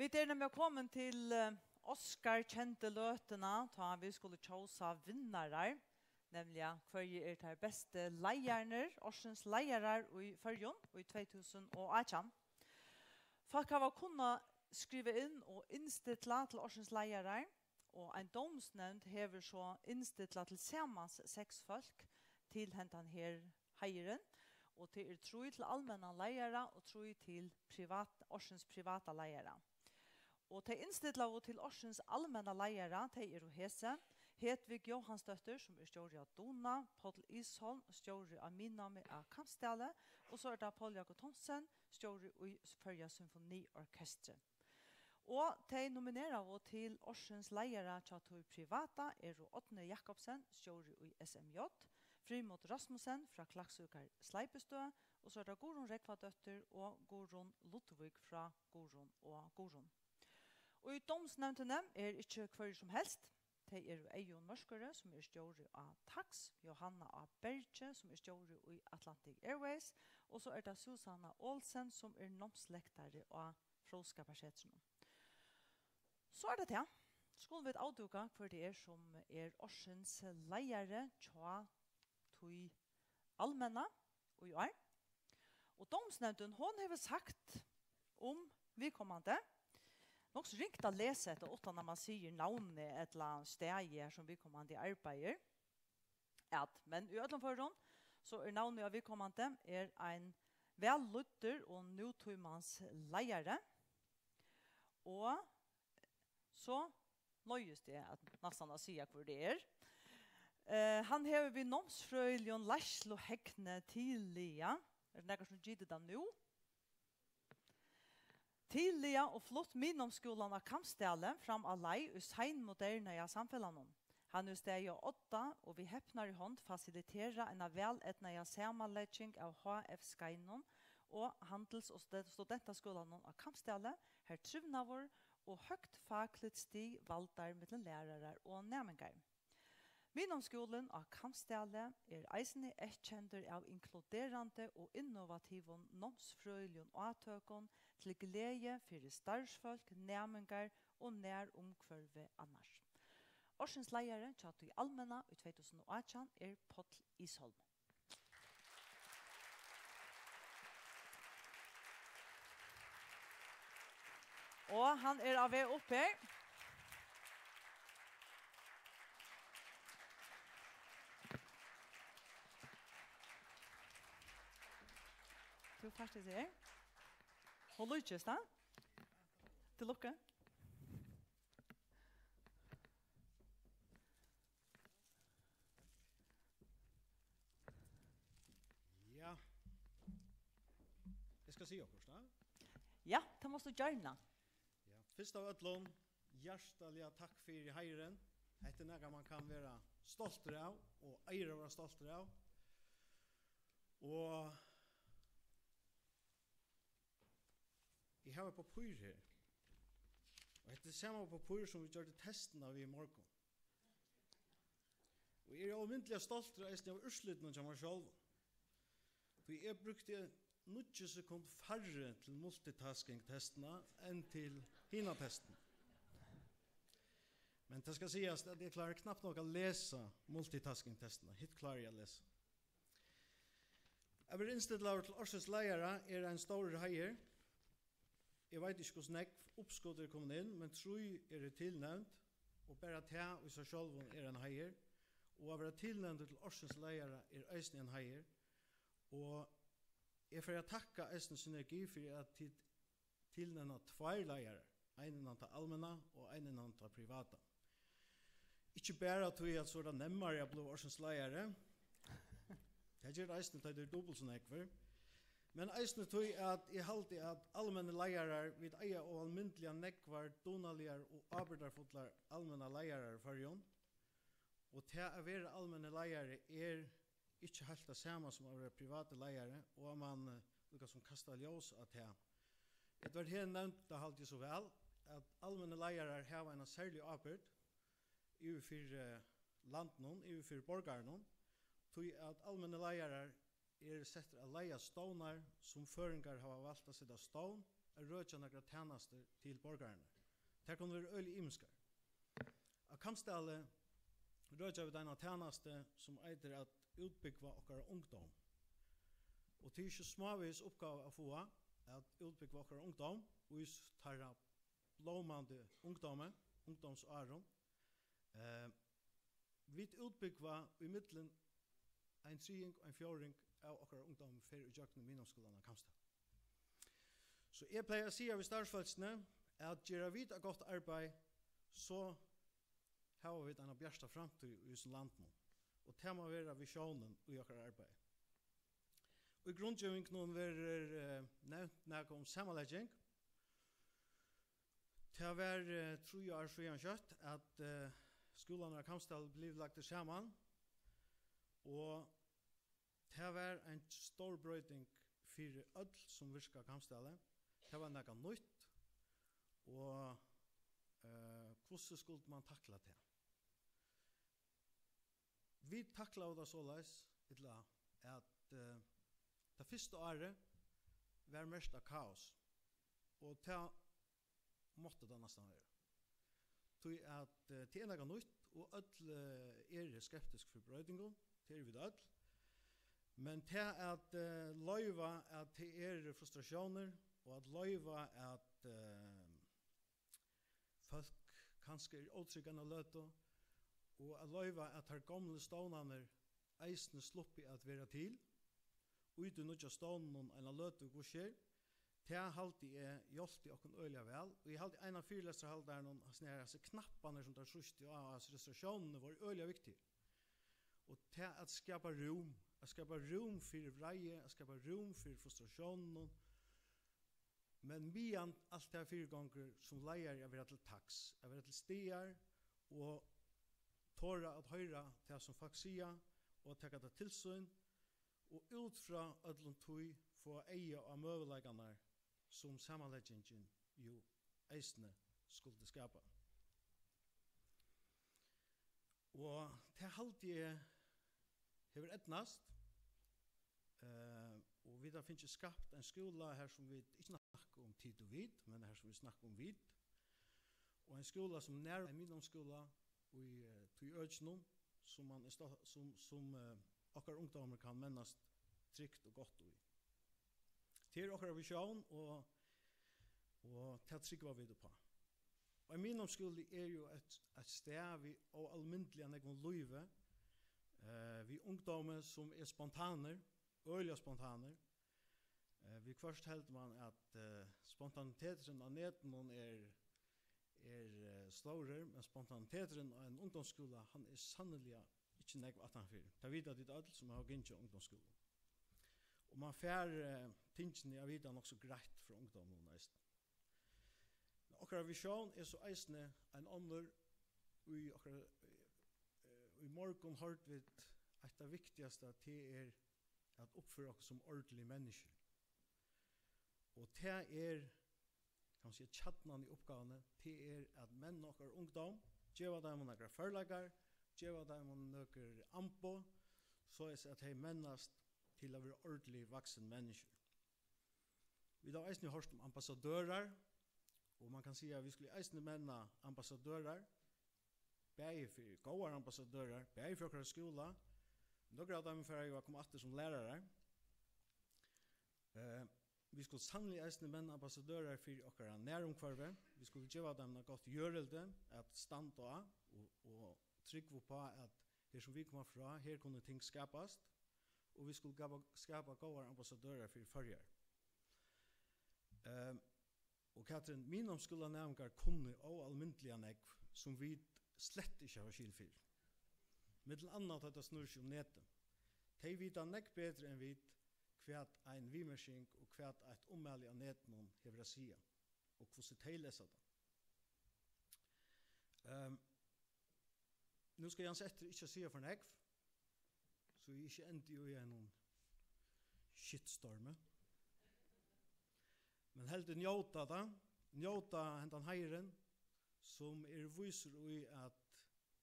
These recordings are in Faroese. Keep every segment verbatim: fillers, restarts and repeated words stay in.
Vit eru nemliga komin til eh, Oscar-kendu løtuna, tá vit skulu kjósa vinnarar, nemliga hvørji eru teir bestu leiðararnir, ársins leiðarar í Føroyum í tvey túsund og átjan. Fólk hava kunnað skriva inn og innstilla til ársins leiðarar, og ein dómsnevnd hevur so innstillað til samans seks fólk til hendan her heiðurin, og tað eru trý til almennan leiðara og trý til privat, ársins privata leiðara. Og tey innstillaðu til ársins almenna leiðara, tey eru hesi: Hedvig Jóhansdóttir, sum er stjóri á Duna, Páll Isholm, stjóri á Miðnámi á Kambsdali, og so er tað Poul Jákup Thomsen, stjóri í Føroya Symfoniorkestri. Og tey nomineraðu til ársins leiðara hjá tí privata eru Árni Jakobsen, stjóri í S M J, Frímod Rasmussen frá Klaksvíkar Sleipistøð, og so er tað Guðrun Rógvadóttir og Guðrun Ludvig frá Guðrun og Guðrun. Og í dómsnevndini er ikki hvørji sum helst. Tey eru Eyðun Mørkøre, sum er stjóri á Tax, Jóhanna á Bergi, sum er stjóri í Atlantic Airways, og so er tað Susanna Olsen, sum er námslektari á Fróðskaparsetrinum. So er tað tað. Skulu vit avdúka, hvør tað er, sum er ársins leiðari hjá tí almenna í ár. Og dómsnevndin, hon hevur sagt um viðkomandi, nokk so ringt at lesa hetta uttan at man sigur navnið ella staðið har sum viðkomandi arbeiðir, at, men í øllum førum, so er navnið á viðkomandi er ein væl lýddur og nútímans leiðari, og so noyðist eg at næstan at siga, hvør tað er. Eh, hann hevur við námsfrøðiligum leiðsluhegni tilliga, er tað nakar, sum gingur tað nú? Tilliga og flutt miðnámsskúlan á Kambsdali fram á leið í seinmodernaða samfelagnum. Hann hevur staðið á odda og við hepnari hond fasiliterað eina væleydnaða samanlegging av H F Skeiðnum og Handils- og Stud-, Studentaskúlanum á Kambsdali, har trivnaður og høgt fakligt stig valdar millum lærarar og næmingar. Miðnámsskúlin á Kambsdali er eisini eyðkendur av inkluderandi og innovativum námsfrøðiligum átøkum til gleði fyri starvsfólk, næmingar og nærumhvørvi annars. Ársins leiðari hjá tí almenna í tvey túsund og átjan er Páll Isholm. Og hann er á veg upp her. Tú fært hesa her. Hon líkist, ha? Til lukku. Ja. Eg skal siga okkurt, ja? Ja, tað mást tú gjarna. Ja, fyrst av øllum, hjartaliga takk fyri heiðurin. Hetta er nakað, man kann vera stoltur av, og eigur at vera stoltur av. Og eg havi eitt pappír her. Og hetta er sama pappír, sum vit gjørdu testina við í morgun. Og eg eri ómetaliga stoltur eisini av úrslitinum hjá mær sjálvum. Tí eg brúkti níggju sekund færri til multitasking-testina enn til hina testina. Men tað skal sigast, at eg klári knappt nokk at lesa multitasking-testina. Hitt klári eg at lesa. At vera innstillaður til ársins leiðara er ein stórur heiður. Eg veit ikki, hvussu nógv uppskot eru komin inn, men trý eru tilnevnd, og bara tað í sær sjálvum er ein heiður. Og at vera tilnevndur til ársins leiðara er eisini ein heiður. Og eg fari at takka eisini Synergi fyri, at tit tilnevna tveir leiðarar, ein innan tað almenna og ein innan tað privata. Ikki bara tí, at so er tað nemmari at blíva ársins leiðari. Tað ger tað eisini, tá tað er dupult so nógvir. Men eisini tí, at eg haldi, at almennir leiðarar, vit eiga óalmindiliga nógvar dugnaligar og ábyrgdarfullar almennar leiðarar í Føroyum. Og tað at vera almennur leiðari er ikki heilt tað sama sum at vera privatur leiðari, og at mann, eh, líka sum kastar ljós á tað. Edvard Heen nevndi tað, haldi eg, so væl, at almennir leiðarar hava eina serliga ábyrgd yvir fyri, eh, landinum, yvir fyri borgarunum, tí at almennir leiðarar eru settir at leiða stovnar, sum føroyingar hava valt at seta á stovn, at røkja nakrar tænastur til borgararnar. Tær kunnu vera øgiliga ymiskar. Á Kambsdali røkja vit eina tænastu, sum eitur at útbúgva okkara ungdóm. Og tað er ikki smávegis uppgáva at fáa, at útbúgva okkara ungdóm, í s-, teirra blómandi ungdómi, ungdómsárum. Eh, vit útbúgva í millum ein triðing og ein fjórðing av okkara ungdómi fer ígjøgnum miðnámsskúlan á Kambsdali. So eg plagi at siga við starvsfólkini, at gera vit eitt gott arbeiði, so hava vit eina bjarta framtíð í hesum landinum. Og tað má vera visjónin í okkara arbeiði. Í grundgevingunum verður, eh, nevnt nakað um samanlegging. Tað var, eh, trý ár síðan skjótt, at, eh, skúlarnir á Kambsdali blivu lagdir saman, og tað var ein stór broyting fyri øll, sum virka á Kambsdali. Tað var nakað nýtt, og, eh, hvussu skuldi mann takla tað? Vit taklaðu tað soleiðis, illa, at, eh, tað fyrsta árið var merkt av kaos, og tað mátti tað næstan vera. Tí at, eh, tað er nakað nýtt, og øll, eh, eru skeptisk fyri broytingum, tað eru vit øll. Men tað at, eh, loyva, at tað eru frustratiónir, og at loyva, at, eh, fólk kanska eru ótrygg eina løtu, og at loyva, at teir gomlu stovnarnir eisini sluppu at vera til, í tí nýggja stovninum eina løtu, hvussu er, tað haldi eg hjálpti okkum øgiliga væl. Og eg haldi, ein av fyrilestrarhaldarunum, hasir her, hasir knapparnir, sum teir trýstu á, hasir restriktiónirnir, vóru øgiliga viktigir. Og tað at skapa rúm, at skapa rúm fyri vreiði, at skapa rúm fyri frustratiónum, men meðan alt tað fyrigongur, sum leiðari at vera til taks, at vera til staðar og tora at hoyra tað, sum fólk siga, og taka tað til sín, og út frá øllum tí fáa eyga á møguleikarnar, sum samanleggingin jú eisini skuldi skapa. Og tað haldi eg hevur eydnast, eh, og vit hava fingið skapt ein skúla her, sum vit ikki snakka um tit og vit, men her, sum vit snakka um vit. Og ein skúla, sum nær ein miðnámsskúla í, eh, tí økinum, sum mann er sta-, sum, sum, eh, okkara ungdómur kann mennast trygt og gott í. Tað er okkara visjón, og, og tað trúgva vit uppá. Og ein miðnámsskúli er jú eitt, eitt stað við óalmindiliga nógvum lívi, eh, við ungdómi, sum er spontanur, øgiliga spontanur. Eh, viðhvørt heldur mann, at, eh, spontaniteturin á netinum er, er, eh, stórur, men spontaniteturin á einum ungdómsskúla, hann er sanniliga ikki nógv aftanfyri. Tað vita tit øll, sum hava gingið á ungdómsskúla. Og mann fær, eh, tingini at vita nokk so greitt frá ungdóminum eisini. Men okkara visjón er so eisini ein onnur. Í okkara, eh, í morgun hoyrdu vit, eitt tað viktigasta, tað er at uppføra okkum sum ordilig menniskju. Og tað er, kann man siga, kjarnan í uppgávuni, tað er at menna okkara ungdóm, geva teimum nakrar førleikar, geva teimum nøkur amboð, soleiðis at tey mennast til at vera ordilig vaksin menniskju. Vit hava eisini hoyrt um ambassadørar, og man kann siga, at vit skulu eisini menna ambassadørar, bæði fyri góðar ambassadørar, bæði fyri okkara skúla. Nøkur av teimum fara jú at koma aftur sum lærarar. Eh, vit skulu sanniliga eisini menna ambassadørar fyri okkara nærumhvørvi. Vit skulu geva teimum eitt gott jørðildi at standa á og, og trúgva uppá, at her sum vit koma frá, her kunnu ting skapast, og vit skulu skapa, skapa góðar ambassadørar fyri Føroyar. Ehm, og Katrin, miðnámsskúlanæmingar kunnu óalmindiliga nógv, sum vit slett ikki hava skil fyri. Millum annað tá tað snýr seg um netið. Tey vita nógv betri enn vit, hvat ein viðmerking og hvat eitt ummæli á netinum hevur at siga, og hvussu tey lesa tað. Ehm, nú skal eg ansa eftir ikki at siga for nógv, so eg ikki endi í einum shitstormi. Men heldur njóta tað, njóta hendan heiðurin, sum er vísur í, at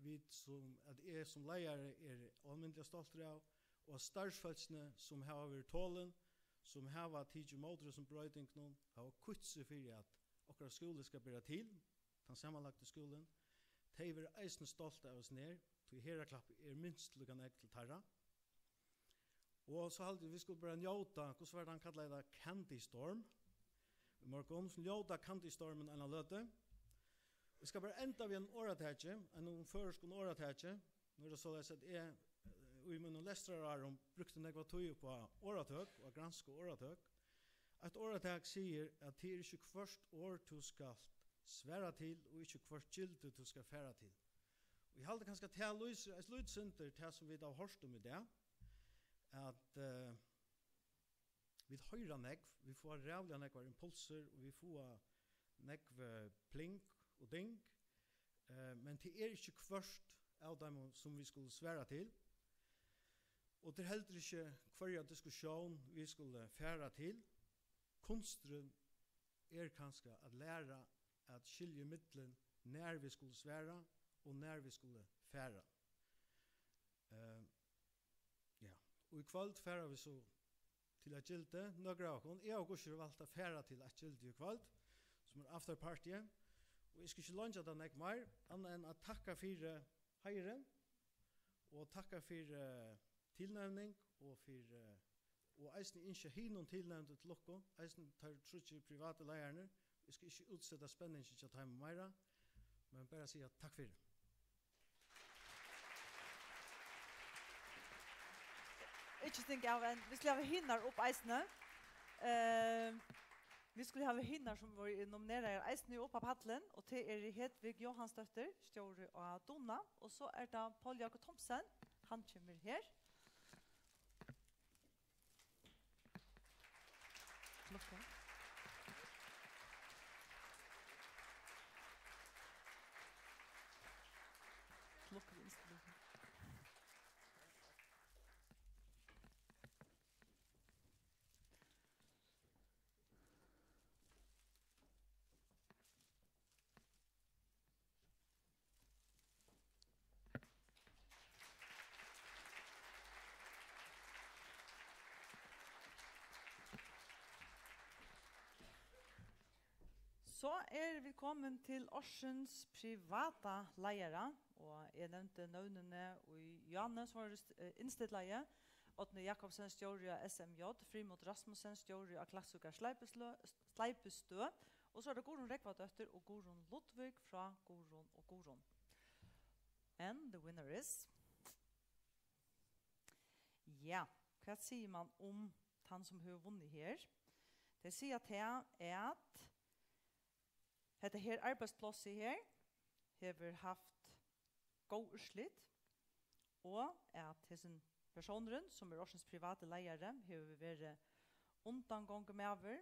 vit sum, at eg sum leiðari eri óalmindiliga stoltur av, og at starvsfólkini, sum hava verið tolin, sum hava tikið ímóti hesum broytingunum, hava kýtt seg fyri, at okkara skúli skal bera til, tann samanlagdi skúlin, tey verða eisini stolt av hesum her, tí herðaklapp er minst líka nógv til teirra. Og so haldi eg, vit skulu bara njóta, hvussu var tað, hann kallaði tað, Candy Storm? Í morgun, so njóta Candy Stormin eina løtu. Vit skal bara enda við einum orðataki, einum føroyskum orðataki. Nú er tað soleiðis, at eg, eh, í mínum lestrarárum brúkti nógva tíð upp á orðatøk og at granska orðatøk. Eitt orðatak sigur, at tað er ikki hvørt orð, tú skalt svara til, og ikki hvørt gildi, tú skalt fara til. Og eg haldi kanska, at tað lýsir eitt lítið sindur tað, sum vit hava hoyrt um í dag, at, eh, vit hoyra nógv, vit fáa ræðuliga nógvar impulsir, og vit fáa nógv, eh, pling og ding, eh, men tað er ikki hvørt av teimum, sum vit skulu svara til, og tað er heldur ikki hvørja diskussión, vit skulu fara til. Kunsturin er kanska at læra at skilja millum, nær vit skulu svara og nær vit skulu fara. Eh, ja. Og í kvøld fara vit so til Eitt Gildi, nøkur av okkum. Eg havi hvussu er valt at fara til Eitt Gildi í kvøld, sum er afterparty. Og eg skal ikki leingja tað nógv meir, annað enn at takka fyri heiðurin, og takka fyri, eh, tilnevning, og fyri, eh, og eisini ynskja hinum tilnevndu til lukku, eisini teir tríggir privatu leiðararnir. Eg skal ikki útseta spenningin hjá teimum meira, men bara siga takk fyri. Ikki stinga av enn. Vit skulu hava hinar upp eisini. Eh, vit skulu hava hinar, sum vóru nomineraðar, eisini upp á pallin, og tað er Hedvig Jóhansdóttir, stjóri á Duna, og so er tað Poul Jákup Thomsen, hann kemur her. Klokka. Klokka er innstilt. So eru vit komin til ársins privata leiðara, og eg nevndi nøvnini í Johannes, sum var, eh, innstillaði, Árni Jakobsen, stjóri á S M J, Frímod Rasmussen, stjóri á Klaksvíkar Sleipistøð, Sleipistøð, og so er tað Guðrun Rógvadóttir og Guðrun Ludvig frá Guðrun og Guðrun. And the winner is, ja, hvat sigur man um tann, sum hevur vunnið her? Tey siga tað, at hetta her arbeiðsplássið her hevur havt góð úrslit, og at hesin persónurin, sum er ársins privati leiðari, hevur verið undangongumaður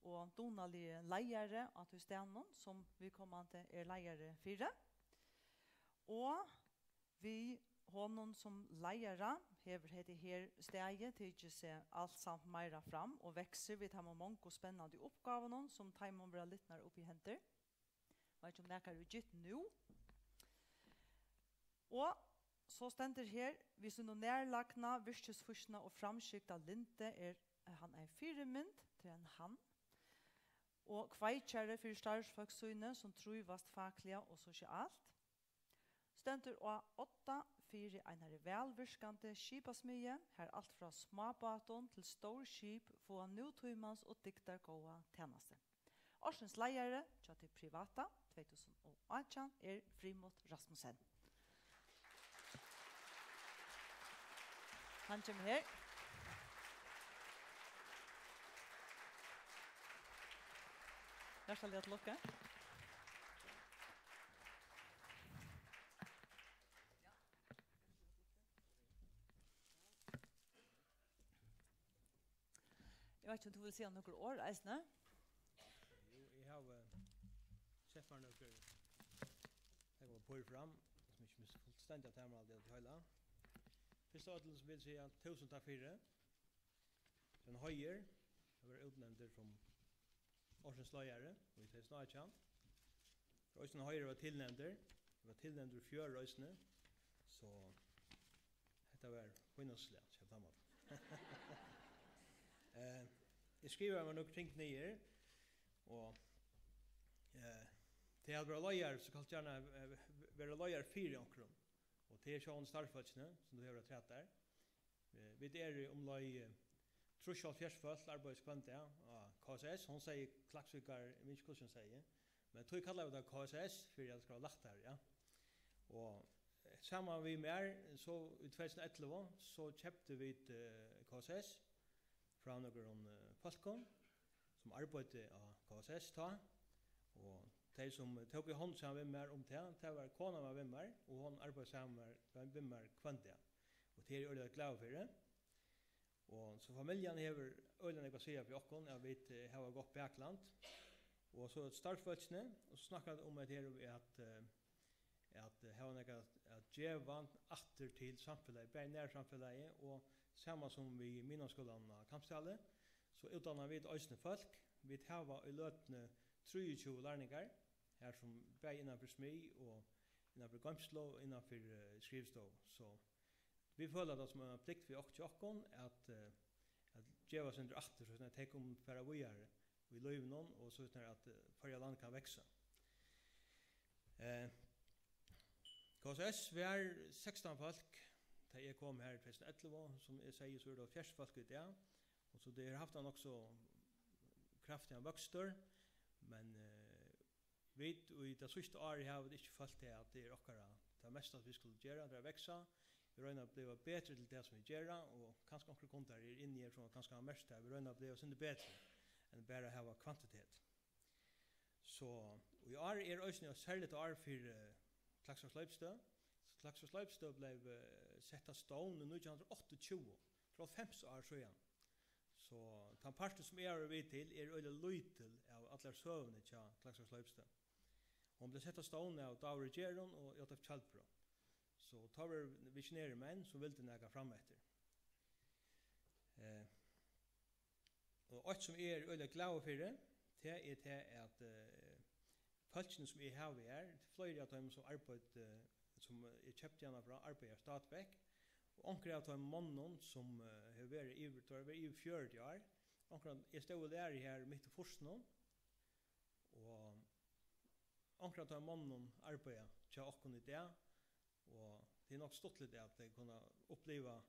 og dugnaligi leiðari á tí staðnum, sum viðkomandi er leiðari fyri. Og við honum sum leiðara hevur hetta her staðið tikið seg alsamt meira fram og veksur við teimum mongu spennandi uppgávunum, sum teimum verða litnar upp í hendur. Veit ikki, um nakar er gitt nú. Og so stendur her, við sínum nærlagna, virkisfýsna og framskygda lyndi er hann ein fyrimynd, tað er ein hann, og kveikjari fyri starvsfólk síni, sum trívast fakliga og sosialt. Stendur á odda fyri einari vælvirkandi skipasmiðju, har alt frá smábátum til stór skip fáa nútímans og dygdargóða tænastu. Ársins leiðari hjá tí privata tvey túsund og átjan er Frímod Rasmussen. Hann kemur her. Hjartaliga til lukku. Eg veit ikki, um tú vil siga nøkur orð eisini? Jú, eg havi sett mær nøkur, nakrar pappír fram, sum eg ikki misti fullstendiga, tað má eg halda í heila. Fyrst av øllum, so vil eg siga túsund takk fyri. Tað er ein heiður at vera útnevndur sum ársins leiðari í tvey túsund og átjan. Tað er eisini ein heiður at vera tilnevndur. Eg var tilnevndur í fjør eisini, so hetta var Fínasta slag, sigur tann maðurin. Eh, eg skrivaði mær nøkur ting niður, og, eh, tað at vera leiðari, so kanst gjarna, eh, vera leiðari fyri onkrum. Og tað er sjálvandi starvsfólkini, sum tú hevur afturat har. Eh, vit eru umleið, eh, trýss, hálvfjerðs fólk, arbeiða hvønn dag á K S S. Hon segði Klaksvíkar, eg veit ikki, hvussu hon segði, men tí kalla vit tað K S S, fyri at tað skal vera lættari, ja. Og, eh, saman við mær, so í tvey túsund og ellivu, so keyptu vit, eh, K S S frá nøkrum, eh, fólkum, sum arbeiddu á K S S tá, og tey, sum tóku í hond saman við mær um tað, tað var kona mín við mær, og hon arbeiddi saman við, við mær hvønn dag. Og tað eri eg øgiliga glaður fyri. Og so familjan hevur øgiliga nógv at siga fyri okkum, at vit, eh, hava gott bakland. Og so starvsfólkini, og so snakka vit um at her, at, eh, at, eh, hava nakað at, at geva aftur til samfelagið, bæði nærsamfelagið og saman sum við miðnámsskúlan á Kambsdali, so útdanna vit eisini fólk. Vit hava í løtuni trýogtjúgu lærlingar, her sum bæði innan fyri smið og innan fyri goymslu og innan fyri, eh, skrivstovu. So vit føla tað sum eina plikt fyri ok-, hjá okkum at, eh, at geva eitt sindur aftur, so at tey kunnu fara víðari í lívinum, og so at, eh, Føroya land kann vaksa. Eh, K S S var sekstan fólk, tá eg kom her í tvey túsund og ellivu, sum eg segði, so eru tað hálvfjerðs fólk í dag, og so tey hava havt ein nokk so kraftigan vøkstur, men, eh, vit, í tað síðsta árið hava vit ikki følt tað, at tað er okkara, tað mesta, vit skulu gera, tað er at vaksa. Vit royna at bliva betri til tað, sum vit gera, og kanska onkrir kundar eru inni her, sum kanska hava merkt tað. Vit royna at bliva eitt sindur betri enn bara at hava kvantitet. So, og í ár er eisini eitt serligt ár fyri, eh, Klaksvíkar Sleipstøð. So Klaksvíkar Sleipstøð bleiv, eh, sett á stovn í nítjan hundrað og áttaogtjúgu, fyri hálvfems ár síðan. So tann partur, sum eg havi verið við til, er øgiliga lítil av allari søguni hjá Klaksvíkar Sleipstøð. Hon bleiv sett á stovn av Dávri Gerðum og J F Kjølbro. So tá vóru visionerir menn, sum vildu nakað frameftir. Eh, og eitt, sum eg eri øgiliga glaður fyri, tað er tað, at, eh, fólkini, sum eg havi her, fleiri av teimum, sum arbeiddu, sum eg keypti hana frá, arbeiða stadigvæk. Og onkrir av teimum monnum, sum, eh, hevur verið yvir, teir hava verið yvir fjøruti ár. Onkrir, eg stóð og lærdi her mitt í fýrsunum, og onkrir av teimum monnum arbeiða hjá okkum í dag, og tað er nokk stuttligt, at tey kunna uppliva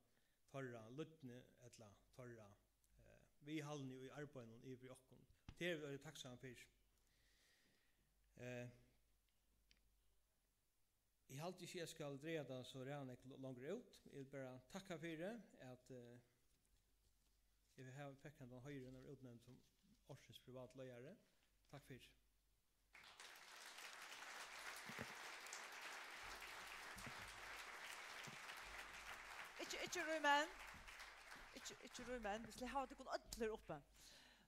teirra lydni ella teirra, eh, viðhaldni í arbeiðinum yvir okkum. Tað eru vit øgiliga takksom fyri. Eh, eg haldi ikki, eg skal draga tað so ræðuliga nógv longur út. Eg vil bara takka fyri, at, eh, eg havi, fekk hendan heiðurin at vera útnevnd sum ársins privati leiðari. Takk fyri. Ikki, ikki ríma enn. Ikki, ikki ríma enn. Vit skulu hava tykkum øll her uppi.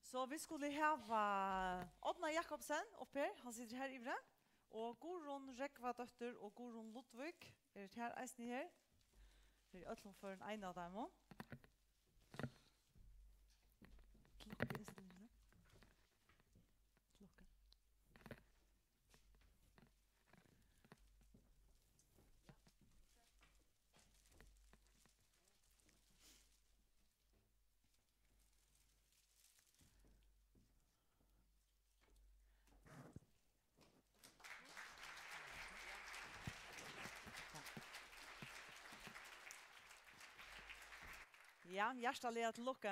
So vit skulu hava Árna Jakobsen upp her. Hann situr her yviri. Og Guðrun Rógvadóttir og Guðrun Ludvig eru her eisini her. Fyri øllum førum ein av teimum. Klokka er stille. Klokka. Ja, hjartaliga til lukku.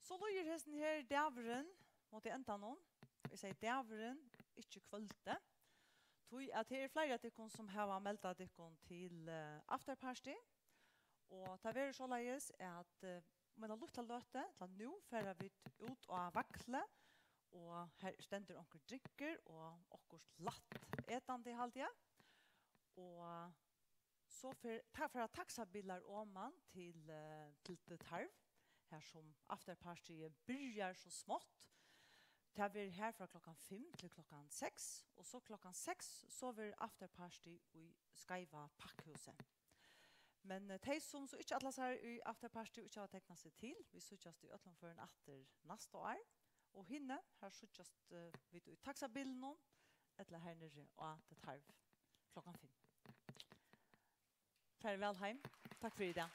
So líður hesin her dagurin móti endanum. Eg sigi dagurin, ikki kvøldið. Tí at her eru fleiri av tykkum, sum hava meldað tykkum til, eh, afterparty. Og tað verður soleiðis, at, eh, um eina lítla løtu, ella nú, fara vit út á Vaglið, og her stendur onkur drinkur og okkurt lætt etandi, haldi eg. Og so fer, ta-, fara taxabilar oman til, eh, til De Tarv, har sum afterpartyið byrjar so smátt. Tað verður her frá klokkan fimm til klokkan seks, og so klokkan seks, so verður afterparty í Skeiva Pakkhúsi. Men, eh, tey, sum so ikki ætla sær í afterparty og ikki hava teknað seg til, vit síggjast í øllum førum aftur næsta ár. Og hini, her síggjast, eh, vit í taxabilinum, ella her niðri á De Tarv klokkan fimm. Farvæl heim. Takk fyri í dag.